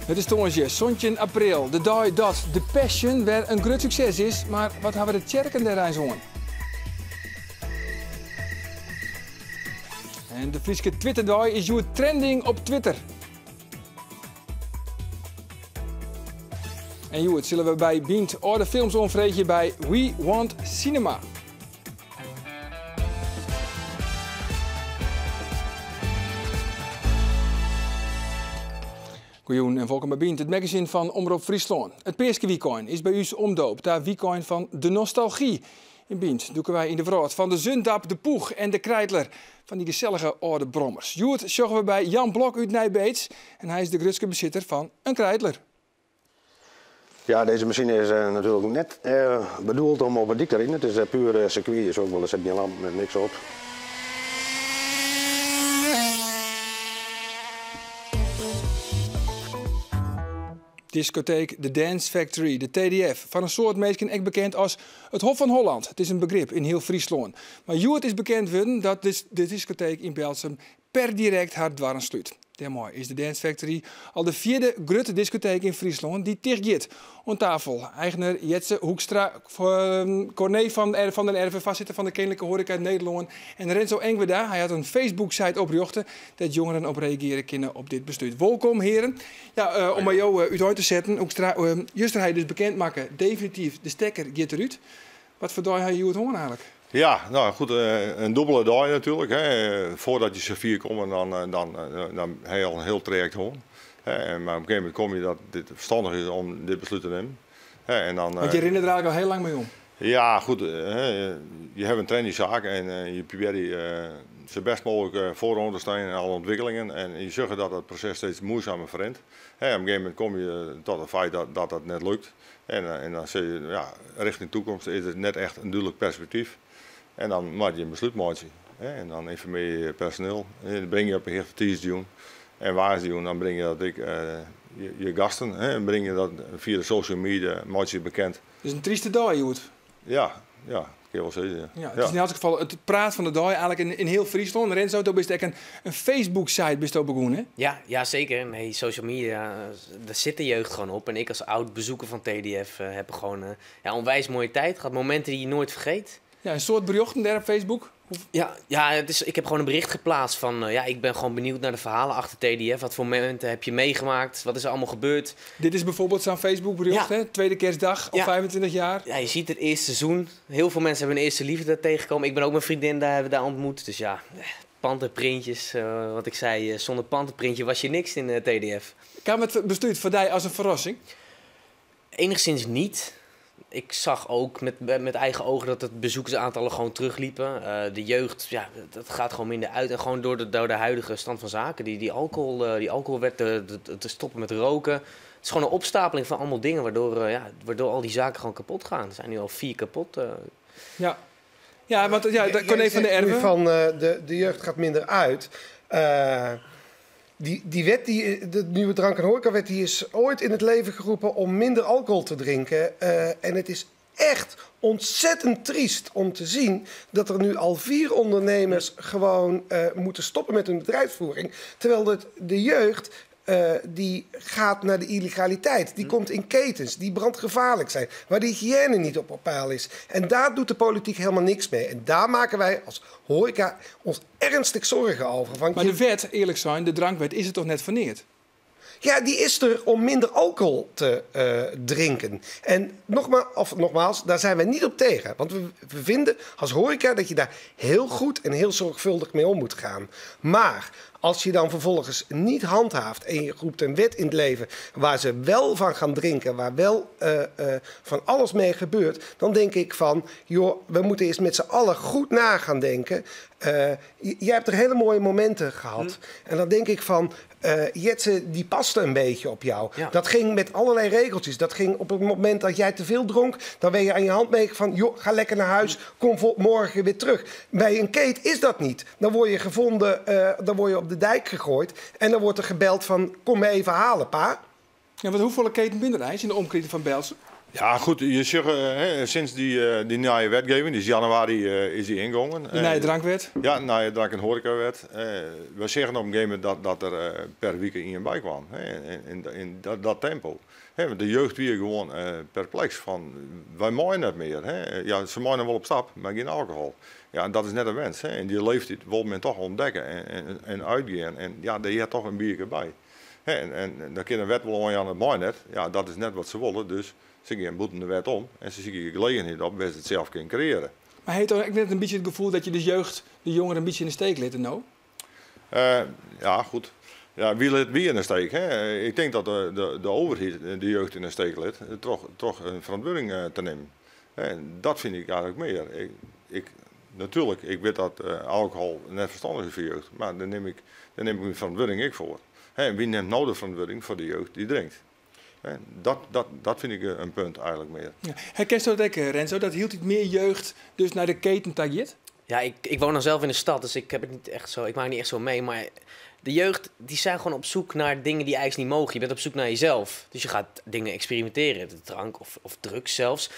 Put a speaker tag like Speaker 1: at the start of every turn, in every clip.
Speaker 1: It is tongersdei 17 april, de dei dat The Passion wer in grut sukses is, mar wat hawwe de tsjerken dêr eins oan? En de Fryske Twitterdei is hjoed trending op Twitter. En hjoed sille we by Bynt âlde films oanfreegje by We Want Cinema. Goejûn en wolkom by Bynt, it magazine fan Omrop Fryslân. It Peaskewykein is by ús omdoopt ta wykein fan de nostalgy. Yn Bynt dûke wy yn de wrâld fan de Zündapp, de Puch en de Kreidler, fan dy gesellige âlde brommers. Hjoed sjogge we by Jan Blok út Nij Beets en hy is de grutste besitter fan in Kreidler.
Speaker 2: Ja, deze machine is natuurlijk net bedoeld om op de dyk te riden. Het is puur circuit, is ook wel, er zit geen lamp met niks op.
Speaker 1: Diskoteek The Dance Factory, de TDF, foar in soad minsken ek bekend as it Hof van Holland. It is in begrip yn hiel Fryslân. Mar hjoed is bekend wurden dat de diskoteek yn Berltsum per direkt har doarren slút. Dêrmei is de Dance Factory al de fjirde grutte diskoteek yn Fryslân dy't ticht giet. Oan tafel eigner Jetse Hoekstra, Corné van den Erve, foarsitter fan de Keninklike Hoareka Nederlân en Renzo Engwerda. Hy hat in Facebook-site oprjochte dêr't jongeren op reagearje kinne op dit beslút. Wolkom hearen. Ja, om mei jo útein te setten, Hoekstra, juster ha je dus bekend makke, definityf de stekker giet derút. Wat foar dei ha je hjoed hân eigenlik?
Speaker 3: Ja, nou goed, in dûbele dei natuerlik. Hè. Foardat je safier komme, dan, dan, dan ha je al in hiel trajekt hân. Hè. Mar op in gegeven momint komme je dat dit ferstannich is om dit beslút te nimmen. Hè. En dan,
Speaker 1: Want je rinne der eigenlik al hiel lang mei om.
Speaker 3: Ja, goed, je hawwe in trendy saak en je probearje sa bêst mooglik foaroan te stean yn alle ûntwikkelingen. En je sjogge dat dat proses steeds muoisamer ferrint. Hè, op in gegeven momint komme je tot it feit dat dat, dat net lukt. En dan sizze je, ja, richting toekomst is der net echt in dúdlik perspektyf. En dan moatte je in beslút meitsje. En dan ynformearje je personeel, en bring je op 'e hichte tiisdeitejûn. En woansdeitejûn dan bring je dat ek je gasten, hè, bring je dat fia de social media, meitsje je bekend.
Speaker 1: Dus in tryste dei hjoed?
Speaker 3: Ja, ja, dat kin je wol sizze, ja.
Speaker 1: Ja, it is yn elts gefal it praat fan de dei eigenlik yn hiel Fryslân. Renzo, do bist ek in Facebook-site bisto begûn, hè?
Speaker 4: Ja, ja, zeker. Nee, social media, daar zit de jeugd gewoon op. En ik als oud bezoeker van TDF heb gewoon ja, onwijs mooie tijd gehad. Momenten die je nooit vergeet.
Speaker 1: Ja, in soad berjochten dêr op Facebook?
Speaker 4: Ja, ja, het is, ik heb gewoon een bericht geplaatst van, ja, ik ben gewoon benieuwd naar de verhalen achter TDF. Wat voor momenten heb je meegemaakt? Wat is er allemaal gebeurd?
Speaker 1: Dit is bijvoorbeeld zo'n Facebook-bericht, hè? Tweede kerstdag, al 25 jaar.
Speaker 4: Ja, je ziet het eerste seizoen. Heel veel mensen hebben hun eerste liefde daar tegengekomen. Ik ben ook mijn vriendin daar, hebben daar ontmoet. Dus ja, panterprintjes. Wat ik zei, zonder panterprintje was je niks in TDF.
Speaker 1: Kaam it beslút foar dy as in ferrassing?
Speaker 4: Enigszins niet. Ik zag ook met eigen ogen dat het bezoekersaantallen gewoon terugliepen. De jeugd, ja, dat gaat gewoon minder uit. En gewoon door de huidige stand van zaken. Die alcoholwet, te stoppen met roken. Het is gewoon een opstapeling van allemaal dingen waardoor al die zaken gewoon kapot gaan. Er zijn nu al 4 kapot.
Speaker 1: Ja. Ja, want, ja, dat kon
Speaker 5: Jij
Speaker 1: even van de
Speaker 5: zegt nu
Speaker 1: Erve.
Speaker 5: Van de jeugd gaat minder uit. Die wet, de nieuwe drank- en horecawet, die is ooit in het leven geroepen om minder alcohol te drinken. En het is echt ontzettend triest om te zien dat er nu al 4 ondernemers gewoon moeten stoppen met hun bedrijfsvoering. Terwijl de jeugd die gaat naar de illegaliteit, die komt in ketens, die brandgevaarlijk zijn, waar de hygiëne niet op peil is. En daar doet de politiek helemaal niks mee. En daar maken wij als horeca ons ernstig zorgen over. Want
Speaker 1: Maar
Speaker 5: je
Speaker 1: de wet, eerlijk zijn, de drankwet, is het toch net verneerd?
Speaker 5: Ja, die is er om minder alcohol te drinken. En nogmaals, daar zijn wij niet op tegen. Want we vinden als horeca dat je daar heel goed en heel zorgvuldig mee om moet gaan. Maar als je dan vervolgens niet handhaaft en je roept een wet in het leven waar ze wel van gaan drinken, waar wel van alles mee gebeurt, dan denk ik van, joh, we moeten eens met z'n allen goed na gaan denken. Jij hebt er hele mooie momenten gehad. En dan denk ik van, Jetse, die paste een beetje op jou. Dat ging met allerlei regeltjes. Dat ging op het moment dat jij te veel dronk, dan werd je aan je hand mee van, joh, ga lekker naar huis, kom morgen weer terug. Bij een keet is dat niet. Dan word je gevonden, dan word je op de dijk gegooid en dan wordt er gebeld van, kom me even halen, pa.
Speaker 1: Ja, want hoeveel keten binnen er in de omkring van Berltsum?
Speaker 3: Ja, goed, je sjogge, hè, sinds dy nije wetgeving, dus januari is dy yngongen.
Speaker 1: De nije drankwet?
Speaker 3: Ja, nije drank- en horecawet. We seagen op in gegeven momint dat der per wike ien by kwam. Hè, in dat tempo. Hè, want de jeugd wie gewoan perpleks fan, wy meie net mear. Hè. Ja, se meie noch wol op stap, mar gjin alkohol. Ja, en dat is net in wens. Hè. In dy leeftiid wol men toch ûntdekke en útgean. En ja, dêr heart toch in bierke by. Hè, en dan kin in wet wol oanjaan, it mei net. Ja, dat is net wat se wolle, dus se gean bûten de wet om en se sykje gelegenheid op wêr't se it sels kinne kreëarje.
Speaker 1: Mar hat toch ek net in bytsje it gefoel dat je de jeugd, de jongeren in bytsje yn de steek litte no?
Speaker 3: Ja, goed. Ja, wie lit wie yn de steek? Hè? Ik tink dat de overheid de jeugd yn de steek lit troch in ferantwurding te nimmen. Hè, dat fyn ik eigenlik mear. Natuerlik, ik wit dat alkohol net ferstannich is foar jeugd, mar dêr nim ik myn ferantwurding ek foar. Hè, en wie nimt no de ferantwurding foar de jeugd dy't drinkt? Hè, dat fyn ik in punt eigenlik mear.
Speaker 1: Ja. Herkensto dat ek, Renzo, dat hieltyd mear jeugd dus nei de keten ta giet?
Speaker 4: Ja, ik woon dan zelf in de stad, dus ik heb het niet echt zo, ik maak niet echt zo mee. Maar de jeugd, die zijn gewoon op zoek naar dingen die eigenlijk niet mogen. Je bent op zoek naar jezelf. Dus je gaat dingen experimenteren, de drank of drugs zelfs.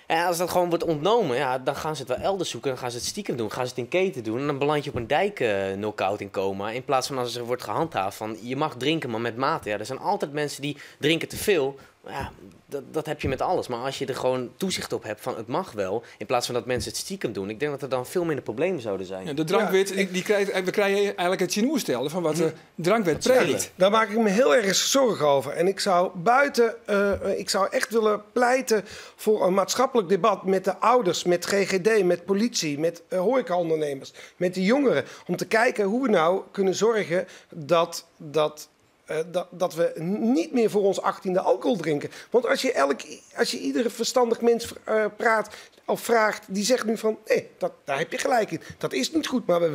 Speaker 4: En als dat gewoon wordt ontnomen, ja, dan gaan ze het wel elders zoeken. Dan gaan ze het stiekem doen, gaan ze het in keten doen. En dan beland je op een dijk, knock-out in coma. In plaats van als er wordt gehandhaafd van je mag drinken, maar met mate. Ja, er zijn altijd mensen die drinken te veel. Maar ja, dat heb je met alles. Maar als je er gewoon toezicht op hebt van het mag wel, in plaats van dat mensen het stiekem doen, ik denk dat er dan veel minder problemen zouden zijn.
Speaker 1: Ja, de drankwet, die krijgt, we krijgen eigenlijk het tsjinoerstelde van wat de drankwet predikt.
Speaker 5: Daar maak ik me heel erg zorgen over. En ik zou buiten, ik zou echt willen pleiten voor een maatschappelijk debat met de ouders, met GGD, met politie, met horecaondernemers, met de jongeren. Om te kijken hoe we nou kunnen zorgen dat we niet meer voor ons 18e alcohol drinken. Want als je iedere verstandig mens praat of vraagt, die zegt nu van, nee, daar heb je gelijk in. Dat is niet goed, maar we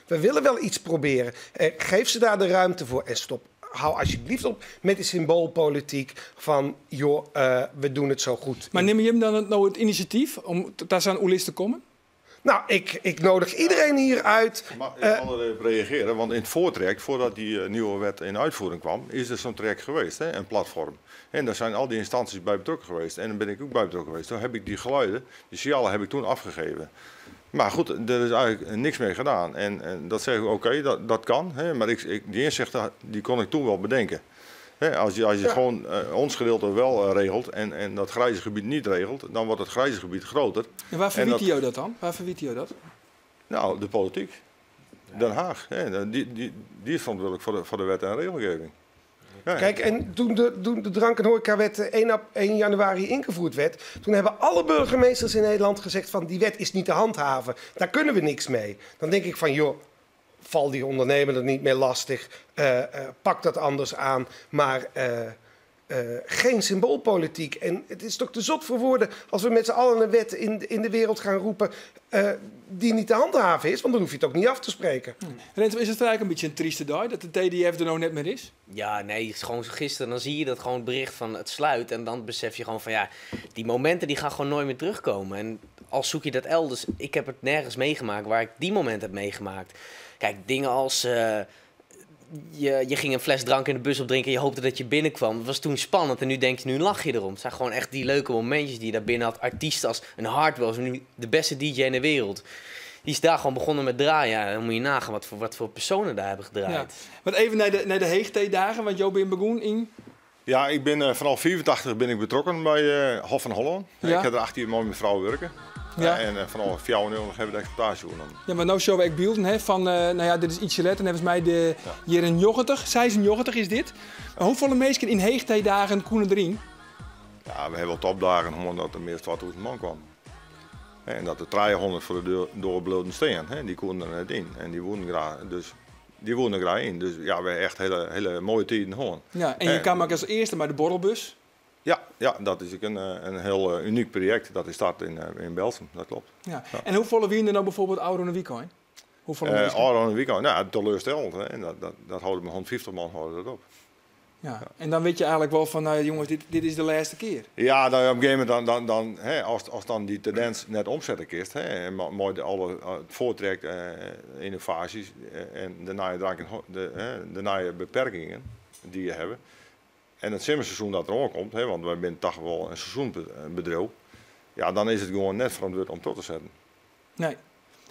Speaker 5: willen wel iets proberen. Geef ze daar de ruimte voor en stop. Hou alsjeblieft op met die symboolpolitiek van, joh, we doen het zo goed.
Speaker 1: Maar neem je hem dan nou het initiatief om daar aan oerlis te komen?
Speaker 5: Nou, ik nodig iedereen hier uit.
Speaker 3: Maar ik kan er even op reageren, want in het voortraject, voordat die nieuwe wet in uitvoering kwam, is er zo'n traject geweest, hè, een platform. En daar zijn al die instanties bij betrokken geweest. En daar ben ik ook bij betrokken geweest. Toen heb ik die geluiden, die signalen heb ik toen afgegeven. Maar goed, er is eigenlijk niks mee gedaan. En dat zeg ik, oké, dat kan. Hè, maar die inzichten die kon ik toen wel bedenken. Hè, als je gewoon ons gedeelte wel regelt en dat grijze gebied niet regelt, dan wordt het grijze gebied groter.
Speaker 1: En waar verwiet
Speaker 3: En dat
Speaker 1: jou dat dan? Waar verwiet jou dat?
Speaker 3: Nou, de politiek. Den Haag. Hè, die is verantwoordelijk voor de wet en regelgeving. Ja.
Speaker 5: Kijk, en toen de drank- en horecawet 1 januari ingevoerd werd, toen hebben alle burgemeesters in Nederland gezegd van die wet is niet te handhaven. Daar kunnen we niks mee. Dan denk ik van, joh, val die ondernemer er niet mee lastig. Pak dat anders aan. Maar geen symboolpolitiek. En het is toch te zot voor woorden als we met z'n allen een wet in de wereld gaan roepen die niet te handhaven is, want dan hoef je het ook niet af te spreken.
Speaker 1: Renzo, is het eigenlijk een beetje een trieste dag dat de TDF er nou net meer is?
Speaker 4: Ja, nee, het is gewoon gisteren, dan zie je dat gewoon bericht van het sluit en dan besef je gewoon van ja, die momenten die gaan gewoon nooit meer terugkomen. En al zoek je dat elders, ik heb het nergens meegemaakt waar ik die moment heb meegemaakt. Kijk, dingen als je ging een fles drank in de bus opdrinken en je hoopte dat je binnenkwam. Het was toen spannend en nu denk je, nu lach je erom. Het zijn gewoon echt die leuke momentjes die je daar binnen had. Artiesten als een Hardwell, is nu de beste DJ in de wereld. Die is daar gewoon begonnen met draaien. Ja, dan moet je nagaan wat voor personen daar hebben gedraaid.
Speaker 1: Ja. Maar even naar de heegtheedagen, want Jo ben begonnen in...
Speaker 3: Ja, ik ben vanaf 84 ben ik betrokken bij Hof van Holland. Ik heb er 18 jaar met mijn vrouw werken. En vanaf 94 hebben we de exploitatie overgenomen.
Speaker 1: Ja, maar nou show ik beelden, hè, van nou ja, dit is ietsje later. En volgens mij de jaren 90, 96 is dit. Maar hoeveel mensen in heegtijdagen koenen erin?
Speaker 3: Ja, we hebben wel topdagen omdat er meer dan 2000 man kwam. Hè, en dat er 300 voor de deur doorbloden steen, hè, die konden er net in. En die woonden graag, dus die woonden graag in. Dus ja, we hebben echt hele, hele mooie tijden gehad.
Speaker 1: Ja, en je kwam ook als eerste bij de borrelbus.
Speaker 3: Ja, ja, dat is ook een heel uniek project. Dat is start in Berltsum, dat klopt.
Speaker 1: Ja.
Speaker 3: Ja.
Speaker 1: En hoeveel winnen nou bijvoorbeeld Oude Weekend? Hoeveel mensen?
Speaker 3: Oude Weekend, nou, teleurstellend. Hè. En dat houden we 150 man houden dat op.
Speaker 1: Ja.
Speaker 3: Ja.
Speaker 1: En dan weet je eigenlijk wel van, nou jongens, dit is de laatste keer.
Speaker 3: Ja, dan op een gegeven moment, dan, hè, als dan die tendens net omzetten kist, hè, en mooi de, alle het voortrekt, innovaties, en de nieuwe drank en de, hè, de nieuwe beperkingen die je hebben. En it simmerseizoen dat der oankomt, hè, want wy binne toch wol in seizoensbedriuw, ja, dan is it gewoan net ferantwurd om troch te setten.
Speaker 1: Nee.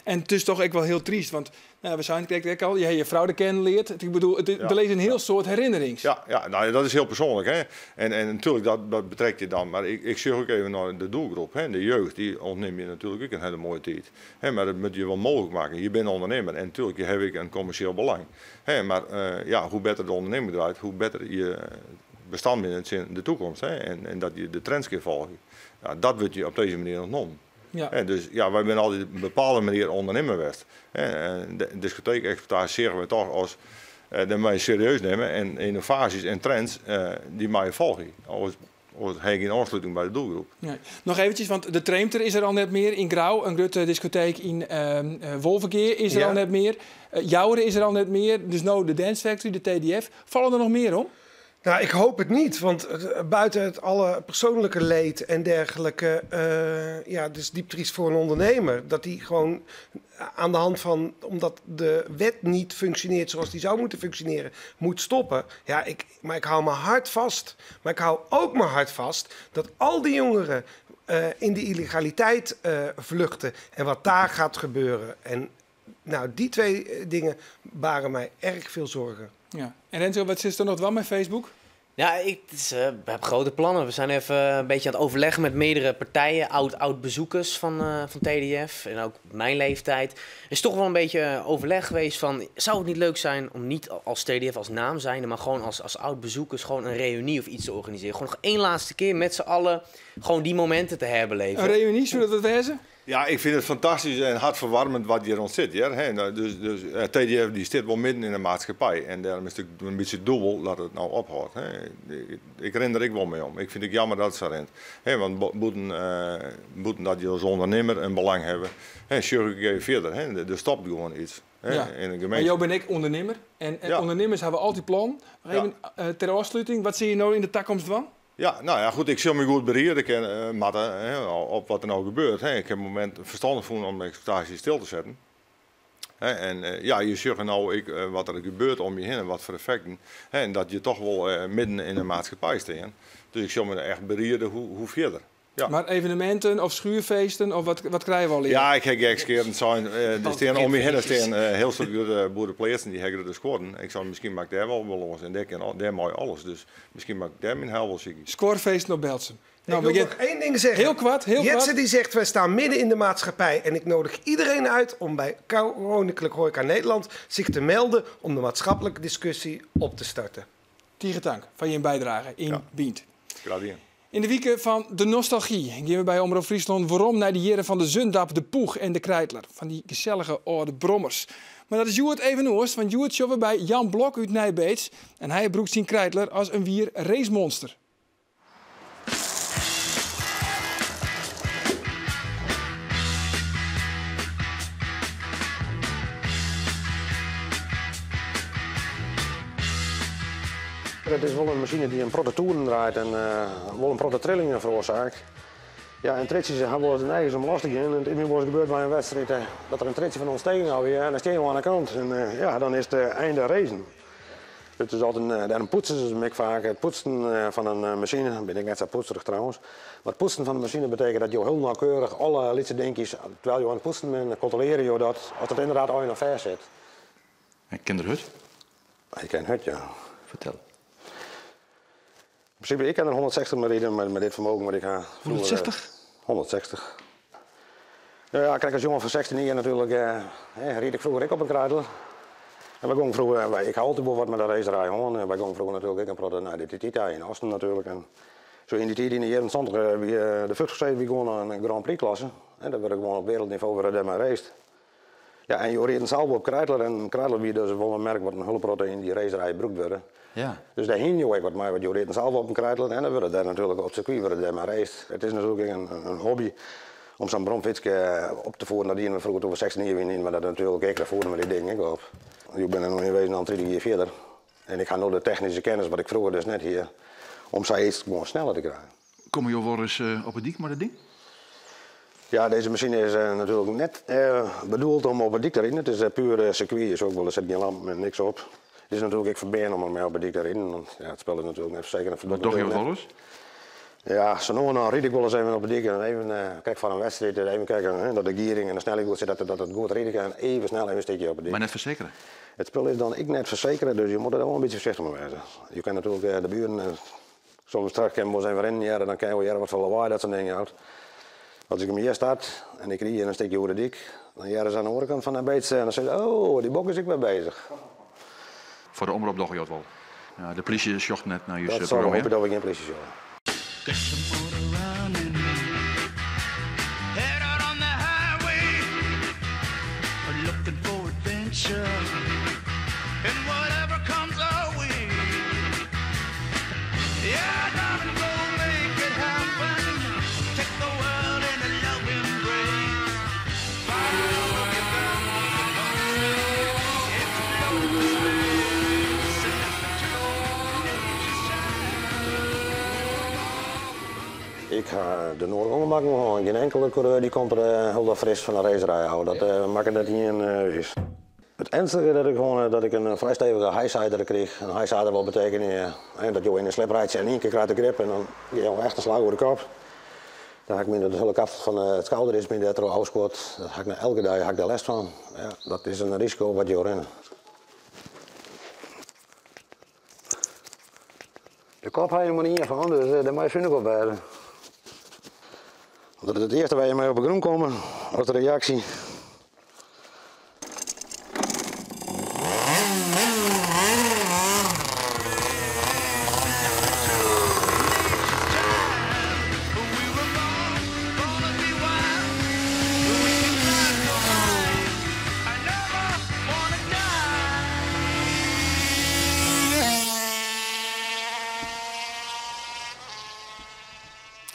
Speaker 1: En it is toch ek wol hiel tryst, want nou, we seinen it krekt ek al, je ha je frou der kennen leard. Ik bedoel, der lizze in hiel soad herinnerings.
Speaker 3: Ja, ja, nou, dat is hiel persoanlik. Hè. En natuerlik, dat betrekt je dan. Mar ik sjoch ek even nei de doelgroep. Hè. De jeugd, dy ûntnimme je natuerlik ek in hiele moaie tiid. Hè, mar dat moatte je wol mooglik meitsje. Je binne ûndernimmer en natuerlik, je hawwe ek in kommersjeel belang. Hè, mar ja, hoe better de ûndernimming draait, hoe better je bestand binne tsjin de toekomst. Hè, en dat je de trends kinne folgje. Ja, dat wurdt je op dizze manier ûntnommen.
Speaker 1: Ja.
Speaker 3: Dus ja, wy binne altyd op in bepaalde manier ûndernimmer west. En de diskoteekeksploitaasje seagen we toch as dêr moatte je serieus nimme en ynnovaasjes en trends dy moatte je folgje. Oars ha je gjin oansluting by de doelgroep.
Speaker 1: Nee. Noch eventsjes, want de Treemter is der al net mear yn Grou, in grutte diskoteek yn Wolvegea is der al net mear. Joure is der al net mear, dus no de Dance Factory, de TDF. Falle der noch mear om?
Speaker 5: Nou, ik hoop het niet, want buiten het alle persoonlijke leed en dergelijke, ja, het is diep triest voor een ondernemer dat die gewoon aan de hand van, omdat de wet niet functioneert zoals die zou moeten functioneren, moet stoppen. Ja, maar ik hou mijn hart vast. Maar ik hou ook mijn hart vast dat al die jongeren in de illegaliteit vluchten en wat daar gaat gebeuren. En nou, die twee dingen baren mij erg veel zorgen.
Speaker 1: Ja. En Renzo, wat is er noch wel mei Facebook?
Speaker 4: Ja, we hebben grote plannen. We zijn even een beetje aan het overleggen met meerdere partijen, oud bezoekers van TDF en ook mijn leeftijd. Er is toch wel een beetje overleg geweest van, zou het niet leuk zijn om niet als TDF als naam zijnde, maar gewoon als oud bezoekers gewoon een reunie of iets te organiseren. Gewoon nog één laatste keer met z'n allen gewoon die momenten te herbeleven.
Speaker 1: Een reunie, zullen we dat wezen?
Speaker 3: Ja, ik vind het fantastisch en hartverwarmend wat hier rond zit. Ja. Hè, nou, dus TDF die zit wel midden in de maatschappij. En daarom is het een beetje dubbel dat het nou ophoudt. Hè. Ik ren er ik wel mee om. Ik vind het jammer dat het zo rent. Hè, want moeten dat je als ondernemer een belang hebben. Hè, zorg ik even verder. Hè. Er stopt gewoon iets. Hè, in de gemeente.
Speaker 1: Maar jou ben ik ondernemer. En ondernemers hebben altijd plan. Maar even ter afsluiting, wat zie je nou in de toekomst van?
Speaker 3: Ja, nou ja, goed, ik zal me goed berieren, Marten, hè, op wat er nou gebeurt. Hè. Ik heb het moment verstandig gevonden om de exploitatie stil te zetten. Hè, en ja, je ziet nou ik, wat er gebeurt om je heen en wat voor effecten. Hè, en dat je toch wel midden in de maatschappij staat. Dus ik zal me echt berieren hoe verder. Ja.
Speaker 1: Maar evenementen of schuurfeesten of wat krijgen we al eerder?
Speaker 3: Ja, ik heb gekscherend zijn. Er
Speaker 4: Oh,
Speaker 3: staan om je heen, er
Speaker 4: feestjes.
Speaker 3: staan heel veel goede boerenpleersen die hebben de scoren. Ik zou misschien maak daar wel los en daar kan daar mooi alles. Dus misschien maak ik daar mijn hel wel ziek.
Speaker 1: Scorefeesten op Berltsum.
Speaker 5: Ik wil nog één ding zeggen.
Speaker 1: Heel kwart, heel
Speaker 5: Jetze
Speaker 1: kwart.
Speaker 5: die zegt, wij staan midden in de maatschappij. En ik nodig iedereen uit om bij Koninklijk Horeca Nederland zich te melden om de maatschappelijke discussie op te starten.
Speaker 1: Tige tank van je bijdrage in Bynt.
Speaker 3: Graag gedaan.
Speaker 1: In de wieken van de nostalgie gaan we bij Omrop Fryslân waarom naar de jaren van de Zundapp, de Poeg en de Kreidler. Van die gezellige oude brommers. Maar dat is Joert even oors, want Joert we bij Jan Blok uit Nijbeets. En hij broekt zijn Kreidler als een wier racemonster.
Speaker 2: Het is wel een machine die een protte toeren draait en wel een protte trillingen veroorzaakt. Ja, en tritjes hebben wel eens eigen om lastig in. En het is wel eens gebeurd bij een wedstrijd dat er een tritje van ontsteking alweer en dan steen je aan de kant. En ja, dan is het einde racen. Het is altijd een daarom poetsen ze me vaak. Het poetsen van een machine, ben ik net zo poetserig trouwens. Maar het poetsen van de machine betekent dat je heel nauwkeurig alle litse dingetjes, terwijl je aan het poetsen bent, controleren je dat, als dat inderdaad al in een vers zit.
Speaker 6: Ik ken de hut?
Speaker 2: Ik ken hut, ja.
Speaker 6: Vertel.
Speaker 2: In principe, ik kan er 160 mee rijden met dit vermogen wat ik ha. Vroeger,
Speaker 6: 160?
Speaker 2: 160. Nou ja, kijk, als jongen van 16 jaar natuurlijk, hè, reed ik vroeger ook op een Kreidler. En wij gingen vroeger, wij, ik hou altijd wel wat met de racerij, hoor. En wij gingen vroeger natuurlijk ook een protte naar de TT in Assen natuurlijk. En zo in die tijd in de jaren 20 wie de 50 wie gewoon een Grand Prix klasse. En dat werd gewoon op wereldniveau werd daar maar raced. Ja, en je reed zelf op Kreidler en Kreidler wie dus wel een merk wat een hulpprotte in die racerij gebruikt werden. Dus daar hing je ook wat mee, want je reed zelf op een Kreidler en dan werd daar natuurlijk op het circuit werd daar maar raced. Het is natuurlijk een hobby om zo'n bromfietsje op te voeren. Dat die we vroeger toen we 16 jaar in, maar dat natuurlijk ik, daar voerden we die dingen ook op. Ik ben er nog in wezen al 30 jaar verder. En ik ga nu de technische kennis, wat ik vroeger dus net hier, om zoiets gewoon sneller te krijgen.
Speaker 6: Kom je wel eens op het dik, maar dat ding?
Speaker 2: Ja, deze machine is natuurlijk net bedoeld om op het dik te rijden. Het is puur circuit, is ook wel, er zit geen lamp en niks op. It is natuerlik ek ferbean om dermei op de dyk te riden, want ja, it spul is natuerlik net fersekere.
Speaker 6: Mar dogge jo it wolris?
Speaker 2: Ja, sa no en dan ryd ik wolris even op de dyk en even krekt foar in wedstriid even kijken dat de giering en de snelheid goed sit, dat it goed ride kin. Even snel even in stikje op de dyk.
Speaker 6: Mar net fersekere?
Speaker 2: It spul is dan ek net fersekere, dus je moatte der wol in bytsje foarsichtich mei wêze. Je kinne natuerlik de buren, soms straks kinne we wolris even rinnen hearre, dan kinne je wol hearre wat foar lawaai dat sa'n ding jout. As ik him hjir start en ik ryd hjir in stikje oer de dyk, dan hearre se oan de oare kant fan de beets en dan sizze se, oh, dy bok is ek wer bezich.
Speaker 6: Foar de omrop dogge jo it wol. Ja, de plysje sjocht net nei ús
Speaker 2: Dat sal
Speaker 6: programma.
Speaker 2: hoopje dat we gjin plysje sjogge. Ik ha de nedige ûngemakken hân. Gjin inkelde koereur dy komt der hielendal fris fan de racerij ôf. Dat makket net ien wis. It ernstige dat ik hân dat ik in frij stevige highsider kriich. In highsider wol betekenje dat jo yn in slip reitsje en ien kear krijt de grip en dan gean jo echt in slach oer de kop. Dan ha ik my de hiele kaft fan it skouder is my dêrtroch ôfskuord. Dat ha ik no elke dei ha ik dêr lêst fan. Ja, dat is in risiko wat jo rinne. De kop ha je der mar ien fan, dus dêr moat je sunich op wêze. Dat is it earste wêr't je mei op de grûn komme, as de reaksje.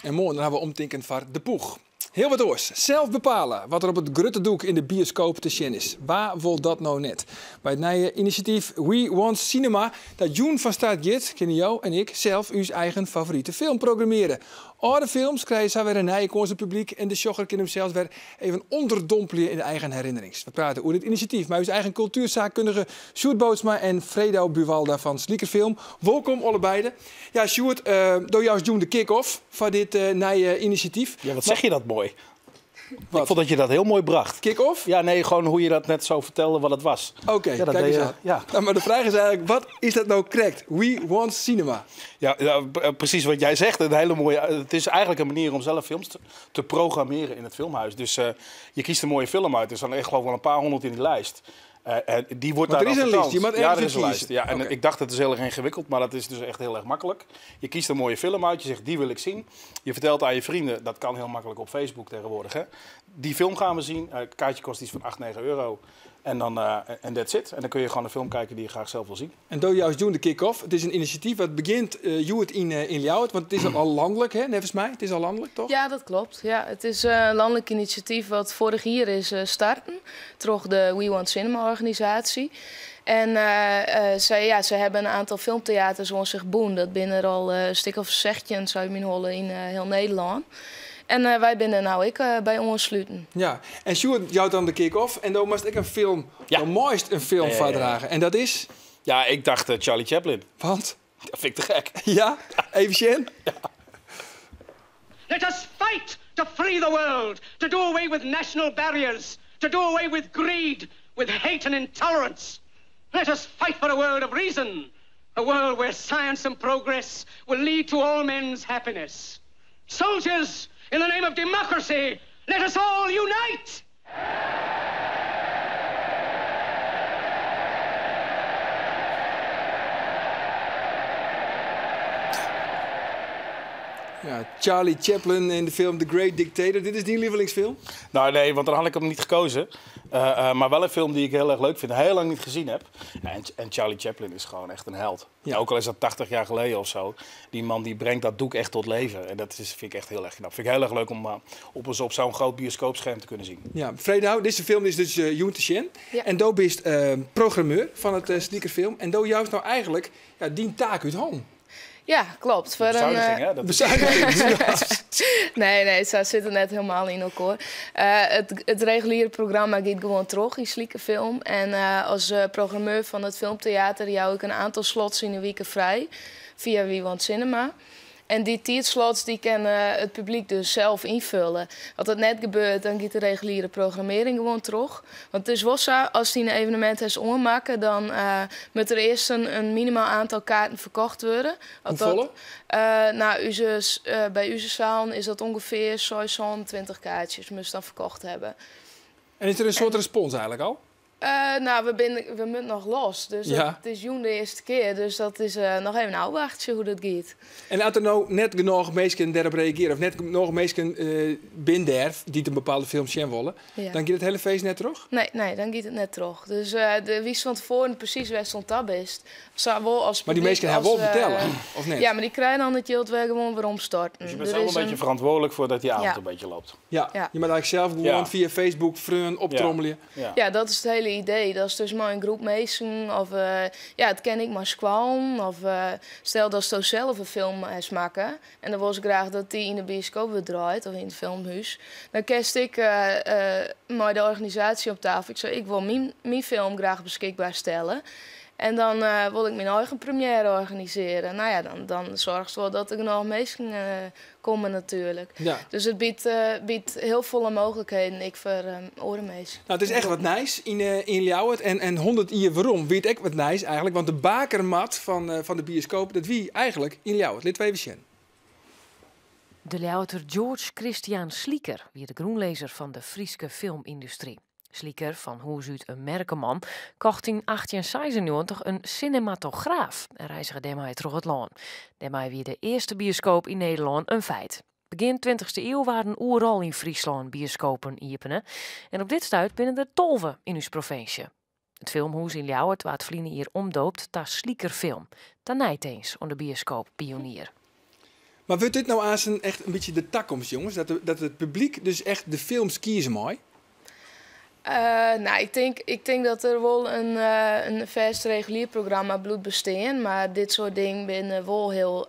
Speaker 1: En moarn dan ha we omtinken foar De Ploech. Hiel wat oars. Sels bepale wat der op it grutte doek yn de bioskoop te sjen is. Wa wol dat no net? By it nije inisjatyf We Want Cinema, dat jûn fan start giet, kinne jo en ik sels ús eigen favorite film programmearje. Alde films krije sa wer in nije kâns op publyk en de sjogger kin himsels wer even ûnderdompelje yn de eigen herinnerings. We prate oer dit inisjatyf mei ús eigen kultuersaakkundige Sjoerd Bootsma en Fredau Buwalda fan Slieker Film. Wolkom allebeide. Ja, Sjoerd, do joust jûn de kick-off foar dit nije inisjatyf.
Speaker 7: Ja, wat zeg je dat mooi. Wat? Ik vond dat je dat heel mooi bracht.
Speaker 1: Kick-off?
Speaker 7: Ja, nee, gewoon hoe je dat net zo vertelde wat het was.
Speaker 1: Oké,
Speaker 7: Ja, dat
Speaker 1: kijk
Speaker 7: deed
Speaker 1: eens
Speaker 7: je,
Speaker 1: aan.
Speaker 7: ja.
Speaker 1: Nou, maar de vraag is eigenlijk, wat is dat nou correct? We Want Cinema.
Speaker 7: Ja, ja, precies wat jij zegt. Een hele mooie, het is eigenlijk een manier om zelf films te programmeren in het filmhuis. Dus je kiest een mooie film uit. Er staan echt geloof ik wel een paar honderd in die lijst. En die wordt
Speaker 1: Want
Speaker 7: daar
Speaker 1: er is
Speaker 7: dan
Speaker 1: een lijst,
Speaker 7: vertoond.
Speaker 1: je moet
Speaker 7: Ja,
Speaker 1: ergens
Speaker 7: er is een
Speaker 1: kiezen.
Speaker 7: lijst. Ja, en
Speaker 1: Oké.
Speaker 7: ik dacht het is heel erg ingewikkeld, maar dat is dus echt heel erg makkelijk. Je kiest een mooie film uit, je zegt die wil ik zien. Je vertelt aan je vrienden, dat kan heel makkelijk op Facebook tegenwoordig. Hè? Die film gaan we zien. Het kaartje kost iets van 8, 9 euro. En that's it. En dan kun je gewoon een film kijken die je graag zelf wil zien.
Speaker 1: En door jou doen de kick-off. Het is een initiatief dat begint Joert in Ljouwert. Want het is al landelijk, hè, volgens mij. Het is al landelijk, toch?
Speaker 8: Ja, dat klopt. Ja, het is een landelijk initiatief wat vorig jaar is starten. Door de We Want Cinema organisatie. En ze hebben een aantal filmtheaters om zich boen. Dat binnen er al een stuk of 16, zou je mijn in heel Nederland. En wij binnen nou ik bij ons sluiten.
Speaker 1: Ja, en Sjoerd jouwt dan de kick-off en dan moest ik een film,
Speaker 7: Ja.
Speaker 1: de mooist een film
Speaker 7: Ja, ja, ja.
Speaker 1: voordragen. En dat is?
Speaker 7: Ja, ik dacht Charlie Chaplin.
Speaker 1: Want?
Speaker 7: Dat vind ik te gek.
Speaker 1: Ja? Even Sjen?
Speaker 7: Ja.
Speaker 9: Let us fight to free the world, to do away with national barriers, to do away with greed, with hate and intolerance. Let us fight for a world of reason, a world where science and progress will lead to all men's happiness. Soldiers, in the name of democracy, let us all unite!
Speaker 1: Ja, Charlie Chaplin in de film The Great Dictator. Dit is die lievelingsfilm?
Speaker 7: Nou nee, want dan had ik hem niet gekozen. Maar wel een film die ik heel erg leuk vind. Heel lang niet gezien heb. Ja, en Charlie Chaplin is gewoon echt een held.
Speaker 1: Ja.
Speaker 7: Ook al is dat 80 jaar geleden of zo. Die man die brengt dat doek echt tot leven. En dat vind ik echt heel erg knap. Vind ik heel erg leuk om op zo'n groot bioscoopscherm te kunnen zien.
Speaker 1: Ja, Fredau, deze film is dus Joen te Sjen.
Speaker 8: Ja.
Speaker 1: En do bist programmeur van het Sliekerfilm. En do juist nou eigenlijk, ja, die taak uit handen.
Speaker 8: Ja, klopt. Voor een,
Speaker 7: Bezuiniging, hè? Dat is
Speaker 1: Bezuiniging.
Speaker 7: Het
Speaker 8: Nee, nee, sa sit it net hielendal yn elkoar. It reguliere programma giet gewoan troch yn Slieker Film. En as programmeur fan it filmteater jou ik in oantal slots yn 'e wike frij fia We Want Cinema. En dy tiidslots dy kin it publyk dus sels ynfolje. As dat net gebeurt, dan giet de reguliere programmearring gewoan troch. Want it is wol sa, ast dyn evenemint hast oanmakke, dan moat der earst in minimaal oantal kaarten ferkocht wurde. As dat,
Speaker 1: Hoefolle?
Speaker 8: Nou, by ús sealen is dat ûngefear 26 kaartsjes moatst dan ferkocht hawwe.
Speaker 1: En is der in soad respons eigentlik al?
Speaker 8: Nou, we moatte noch los. Dus dat is jûn de earste kear. Dus dat is noch even ôfwachtsje hoe't dat giet.
Speaker 1: En as der no net genôch minsken dêrop reagearje, of net genôch minsken binne dêr dy't in bepaalde film sjen wolle, dan giet it hiele feest net troch?
Speaker 8: Nee, nee, dan giet it net troch. Dus witst fan tefoaren presys wêr'tst oan ta bist. Sawol as
Speaker 1: Mar dy
Speaker 8: publyk
Speaker 1: minsken ha
Speaker 8: as,
Speaker 1: wol betelle, of net?
Speaker 8: Ja, mar dy krije dan it jild wer gewoan weromstorten.
Speaker 7: Dus je bent
Speaker 8: Der
Speaker 7: zelf
Speaker 8: is
Speaker 7: een beetje
Speaker 8: in
Speaker 7: verantwoordelijk voor dat die avond
Speaker 8: Ja.
Speaker 7: een beetje loopt.
Speaker 1: Ja,
Speaker 8: Ja.
Speaker 1: je moat eigentlik sels gewoan fia Facebook freonen optrommelje.
Speaker 8: Ja, dat is it hiele idee. Dat is dus mei in groep minsken of ja, it kin ek mei skoallen. Of stel datsto sels in film hast makke en dan wolst graach dat dy yn de bioskoop wurdt draaid of yn it filmhûs. Dan kinst ek mei de organisaasje op tafel. Ik sei, ik wol myn film graach beskikber stelle. En dan wol ik myn eigen première organisearje. Nou ja, dan soargest wol dat der genôch minsken komme natuerlik. Dus it biedt hiel folle mooglikheden ek foar oare minsken.
Speaker 1: Nou, it is echt wat nijs yn Ljouwert. En 100 jier werom wie it ek wat nijs eigentlik. Want de bakermat fan de bioskoop, dat wie eigentlik yn Ljouwert. Litte we even sjen.
Speaker 10: De Ljouwerter George Christian Slieker wie de grûnlizzer fan de Fryske filmyndustry. Slieker, fan hûs út in merkeman, kocht yn 1896 in sinematograaf en reizge dêrmei troch it lân. Dêrmei wie de earste bioskoop yn Nederlân in feit. Begjin 20ste iuw waarden oeral yn Fryslân bioskopen iepene en op dit stuit binne der 12 yn ús provinsje. It filmhûs yn Ljouwert waard ferline jier omdoopt ta Slieker Film, ta neitins oan de bioskooppionier.
Speaker 1: Mar wurdt dit no aansten echt in bytsje de takomst, jonges? Dat it publyk dus echt de films kieze mei?
Speaker 8: Nou, ik tink dat der wol in fêst regulier programma bliuwt bestean. Mar dit soart dingen binne wol hiel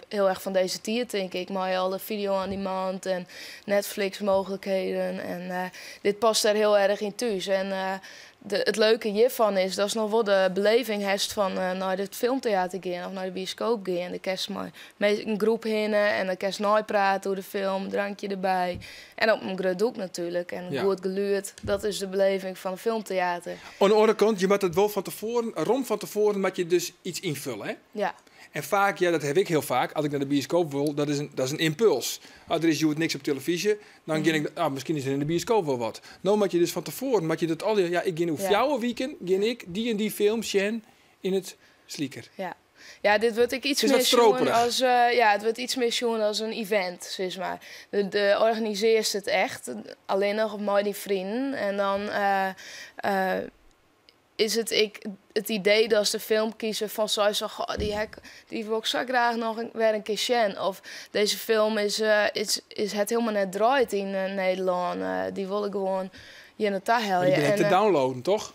Speaker 8: erch fan dizze tiid, tink ik. Mei alle video on demand en Netflix mooglikheden. En dit past dêr hiel erch yn thús. En it leuke hjirfan is datst noch wol de beleving hast fan nei it filmteater gean of nei de bioskoop gean. Dan kinst mei in groep hinne en dan kinst neiprate oer de film, drankje derby. En op in grut doek natuerlik. En goed gelûd, dat is de beleving fan in filmteater.
Speaker 1: Oan de oare kant, je moatte it wol fan tefoaren, rom fan tefoaren moat je dus iets ynfolje, hè?
Speaker 8: Ja.
Speaker 1: En faak, ja, dat ha ik hiel faak, as ik nei de bioskoop wol, dat is in ympuls. As der is hjoed niks op telefyzje, dan gean ik, ah, miskien is der yn de bioskoop wol wat. No moat je dus fan tefoaren, moat je dat al, ja, ik gean oer 4 wiken, gean ik dy en dy film sjen yn it Slieker.
Speaker 8: Ja. Ja, dit wurdt ek iets
Speaker 1: Is dat
Speaker 8: mear sjoen
Speaker 1: stroperig?
Speaker 8: as, ja, it wurdt iets mear sjoen as in event, sis mar. De organisearrest it echt, allinnich of mei dyn freonen. En dan is it ek it idee dat se de film kieze fan sei zo, goh, die wol ik sa graach noch wer in kear sjen. Of dizze film is it hielendal net draaid yn Nederlân. Dy wolle gewoan hjir nei ta
Speaker 1: Mar dy
Speaker 8: helje.
Speaker 1: binne te downloaden, toch?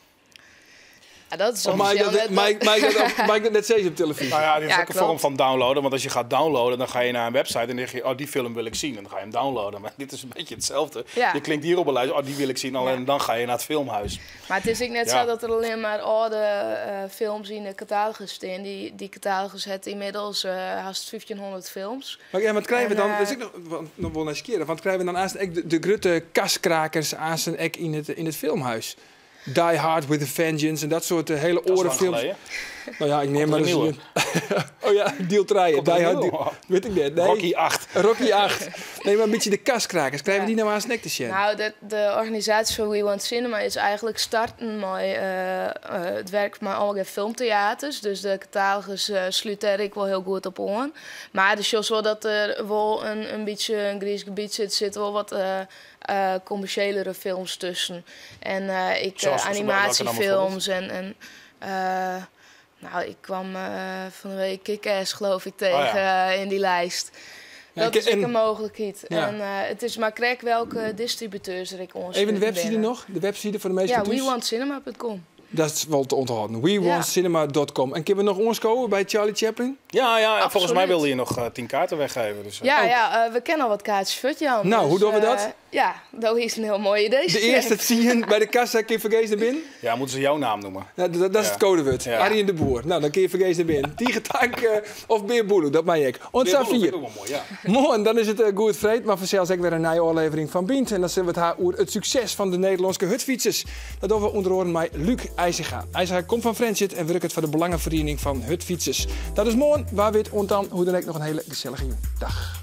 Speaker 8: Ja, dat is
Speaker 1: Of mag ik
Speaker 8: officieel
Speaker 1: dat
Speaker 8: net
Speaker 1: mag ik, mag ik dat, of mag ik dat net zeggen op televisie?
Speaker 7: Nou ja, dit is
Speaker 8: Ja,
Speaker 7: ook een vorm
Speaker 8: klopt.
Speaker 7: van downloaden. Want als je gaat downloaden, dan ga je naar een website en dan denk je, oh, die film wil ik zien. En dan ga je hem downloaden. Maar dit is een beetje hetzelfde. Je klinkt hier op een lijst, oh, die wil ik zien. Alleen dan ga je naar het filmhuis.
Speaker 8: Maar het is ook net zo dat er alleen maar oude films in de catalogus staan. Die catalogus heeft inmiddels haast 1500 films.
Speaker 1: Maar ja, wat krijgen we
Speaker 8: En,
Speaker 1: dan? Dat is ook nog, want, nog wel eens keren. Want krijgen we dan aanstaan de grote kaskrakers aanstaan ook in het filmhuis? Die Hard with a Vengeance en dat soort hele
Speaker 7: Dat is lang
Speaker 1: orenfilms.
Speaker 7: geleden.
Speaker 1: Nou ja, ik neem
Speaker 7: Komt er
Speaker 1: maar
Speaker 7: een
Speaker 1: eens
Speaker 7: nieuwe?
Speaker 1: een- Oh ja, deel 3.
Speaker 7: Komt er
Speaker 1: Die
Speaker 7: een
Speaker 1: Hard,
Speaker 7: nieuwe?
Speaker 1: deal, weet ik net. Nee.
Speaker 7: Rocky 8.
Speaker 1: Rocky 8. Nee, maar een beetje de kaskrakers. Krijgen we die nou aan snack te zien?
Speaker 8: Nou, de organisatie van We Want Cinema is eigenlijk starten met het werk met allerlei filmtheaters. Dus de catalogus sluit daar ik wel heel goed op aan. Maar het is zo dat er wel een beetje een grijs gebied zit. Er zitten wel wat commerciëlere films tussen. En ik,
Speaker 7: Zoals welke dan
Speaker 8: animatiefilms
Speaker 7: bijvoorbeeld?
Speaker 8: en nou, ik kwam van de week Kick-Ass, geloof ik, tegen, in die lijst.
Speaker 1: Ja,
Speaker 8: Dat
Speaker 1: ik
Speaker 8: is ook
Speaker 1: en
Speaker 8: een mogelijkheid.
Speaker 1: Ja.
Speaker 8: En het is maar krek welke distributeurs er ik ons
Speaker 1: Even de website
Speaker 8: binnen.
Speaker 1: nog? De website voor de meeste
Speaker 8: Ja,
Speaker 1: thuis?
Speaker 8: we want cinema punt com.
Speaker 1: Dat is wol te ûnthâlden. WeWantCinema.com. En kinne we noch oanskowe by Charlie Chaplin?
Speaker 7: Ja, en volgens mij wilde je nog 10 kaarten weggeven. Dus,
Speaker 8: Ja, we kennen al wat kaartjes voor Jan.
Speaker 1: Nou,
Speaker 8: dus,
Speaker 1: hoe doen we dat?
Speaker 8: Ja, dat is een heel mooi idee.
Speaker 1: De eerste 10 bij de kassa kun je fergees naar binnen?
Speaker 7: Ja, moeten ze jouw naam noemen.
Speaker 1: Ja, dat is het codewoord.
Speaker 7: Ja.
Speaker 1: Arjen de Boer. Nou, dan kun je fergees naar binnen. Tige tank of Beer Boeloe, dat mag ik. Oant
Speaker 7: Beer Boeloe
Speaker 1: safier.
Speaker 7: vind ik ook wel mooi, ja.
Speaker 1: Moarn, dan is het Goed Freed, mar fansels ek wer in nije ôflevering fan Bynt. En dan sille we it ha oer it sukses fan de Nederlânske hurdfytsers. Dat dogge we ûnder oaren mei Luc IJzinga. IJzinga komt fan Frjentsjer en wurket foar de Belangeferiening fan Hurdfytsers. Dat is moarn. Wa wit, oant dan, hoe dan ek noch in hiele gesellige jûn. Dag.